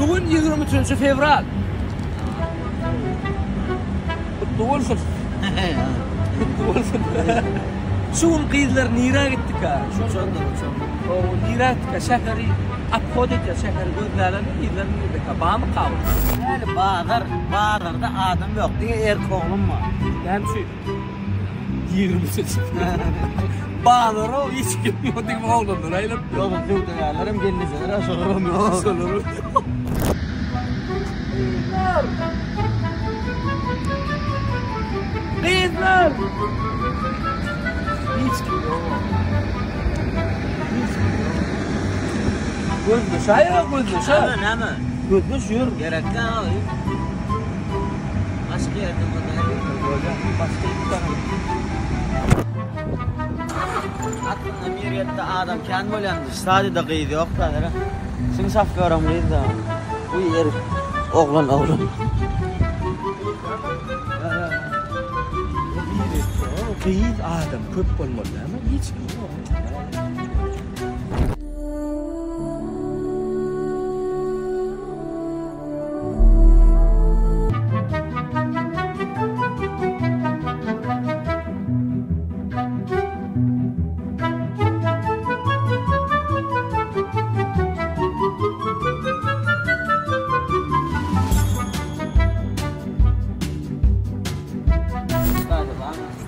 Bu gün 23 fewral. Kutlu bolsun. Kutlu bolsun. Şu gün gyzlar nirä gitdika? Uçandyr, uçandyr. O nirä gitdika? Şäheri obhod edýär, şäheri gözläler gyzlar nirdeka? Barmy kabul? Häli bazar, bazarda adam ýok, diňe erkek oglum bar. Näme üçin? 23 Bazara hiç kim ýok, diňe oglanlar aýlanyp. Ýok, söwdagärler hem gelnejeler, şolar hem ýok. Şolar. Gyzlar! Gyzlar! Hiç kim ýok. Hiç kim ýok. Gözleş aýa gözleş. Näme, näme? Gözleş ýör. Gerek däl. Başga ýerde bolýar. Başga ýerde. Aslynda Mirýetde adam kän bolýandyr. Stadioda gyz ýok da. Şuň şofýoram gyz da. Bu ýer oglan oglan. Gyz adam köp bolmaly dälmi? Hiç kim ýok.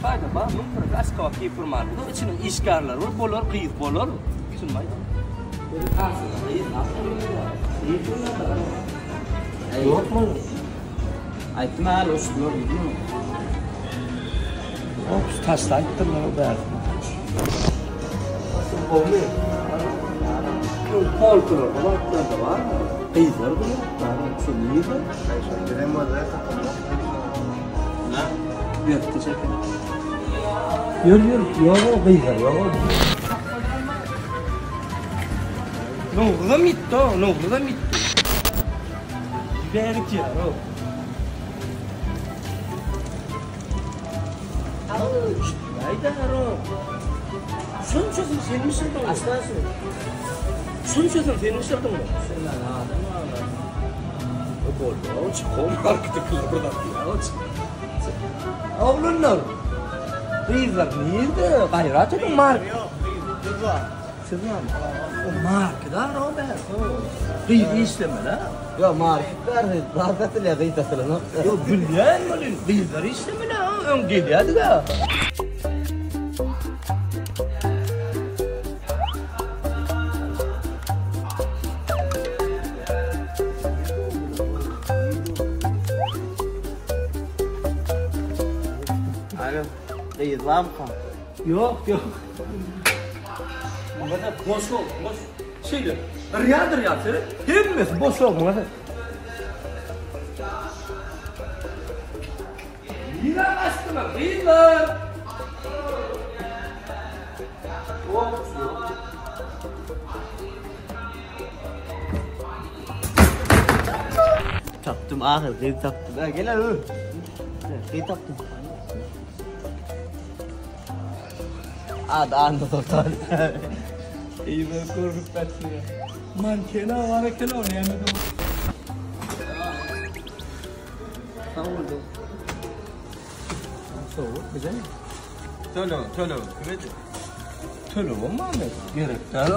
Fayda bar, mümkin Aşgabat gipermarketiň içiniň işgärleri bolup, bolar gyz bolar. Şunday. Ýokmy? Aýtdym hal uçdular diýdim. Ops, taşlaýypdyrlar o bärsini. Gowmy? Polkular, zatlar da bar. Gyzlar da bar. Şu nirde? Bizem bolsa tapylmaz. Na? Berkde çekin. Ýör, ýör, ýok o gyzlar, ýok o. Nowruzam ýitdi o, Nowruzam ýitdi. Bärik ýer o. Aýdar o. Şunçasyny sen mi şyrdyň? Asla şu. Şunçasyny sen mi şyrdyň? Şundan adam var. O boldy, o çykom markete kyldy bir zat diýýär, o çyk. Oglanlar, gyzlar nirde? Gaýrat ediň mark. Ýok, gyz, biz bar. Siz barmy? O market ar o bärde. Gyz işlemeli ha. Ýok, market bärde, bar satylýar, gyz satylanok. Ýok, bilýän welin, gyzlar işlemeli ha, öň gelýärdik ha. Alo, gyz barmyka? Ýok, ýok. Muňa boş ol, boş. Şeýle, yrýadyr ýa seret, hemmesi boş ol muňa seret. Nirä gaçdylar, gyzlar? Ýok, ýok. Tapdym ahyr gyz tapdym. Ha, gel al. Gyz tapdym. Ad anda sultan. Eýme görüp gaçýar. Mankena bar eken o näme o? Sag bol. Sag bol, bize. Töle, töle. Kim edýär? Tölegem barmy? Gerek däl.